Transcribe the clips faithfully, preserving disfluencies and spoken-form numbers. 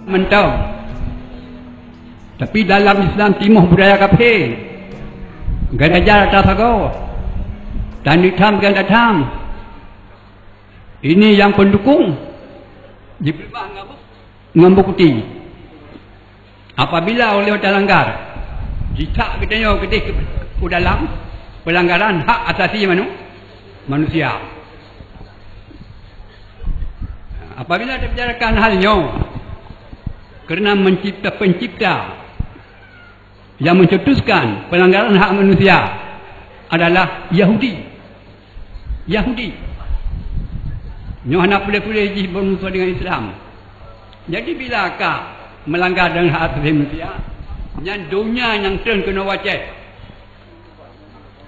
Mantong. Tapi dalam Islam timoh budaya kafé. Gata jar ata sagoe. Dan itam gata tham. Ini yang pendukung dipeuleumah ngon bu-, ngon bukeuti. Apabila oleh talanggar, jitak geutanyoe keudeh u dalam pelanggaran hak asasi manu-, manusia. Apabila teubicarakan hal nyoe, karena mencipta, pencipta yang mencetuskan pelanggaran hak manusia adalah Yahudi. Yahudi. Nyoe hana puléh-puléh jih beurumusuh dengan Islam. Jadi, bila ka melanggar dengan hak asasi manusia, nyan donya nyang treun keunoe u Aceh.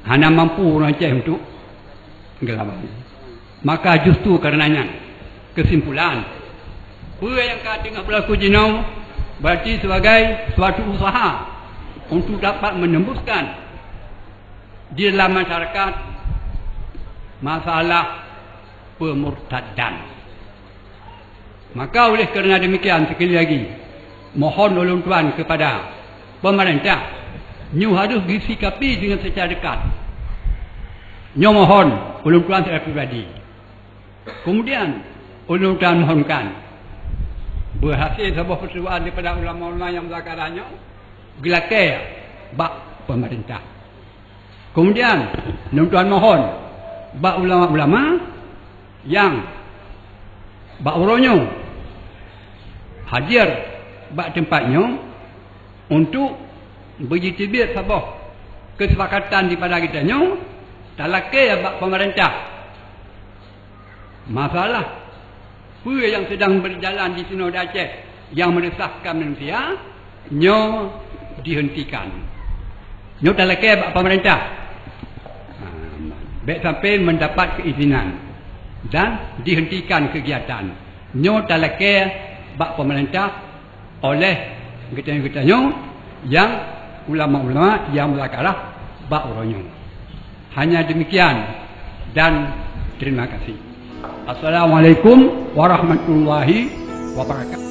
Hana mampu ureuëng Aceh untuk geulawan. Maka justru karena nyan, kesimpulan, peue nyang ka teungoh beulaku jinoe berarti sebagai suatu usaha untuk dapat menembuskan di dalam masyarakat masalah pemurtadan. Maka oleh karena demikian, sekali lagi, mohon ulôn tuan kepada pemerintah, nyoe harus disikapi dengan secara dekat. Nyoe mohon ulôn tuan secara pribadi. Kemudian, ulôn tuan mohonkan, berhasil saboh persetujuan daripada ulama-ulama nyang muzakarat nyoe, geulakée bak pemerintah. Kemudian, lôn tuan mohon bak ulama-ulama nyang bak uroe nyoe hadir bak teumpat nyoe untuk beujiteubiet saboh keusepakatan daripada geutanyoe, talakée bak pemerintah. Masalah peue nyang sedang berjalan di Sinode Aceh nyang meresahkan manusia, nyoe dihentikan. Nyoe talakée bak pemerintah. Ha, bék sampai mendapat keizinan dan dihentikan kegiatan. Nyoe talakée bak pemerintah oleh geutanyoe-geutanyoe nyang ulama-ulama nyang muzakarat bak uroe nyoe. Hanya demikian dan terima kasih. Assalamualaikum warahmatullahi wabarakatuh.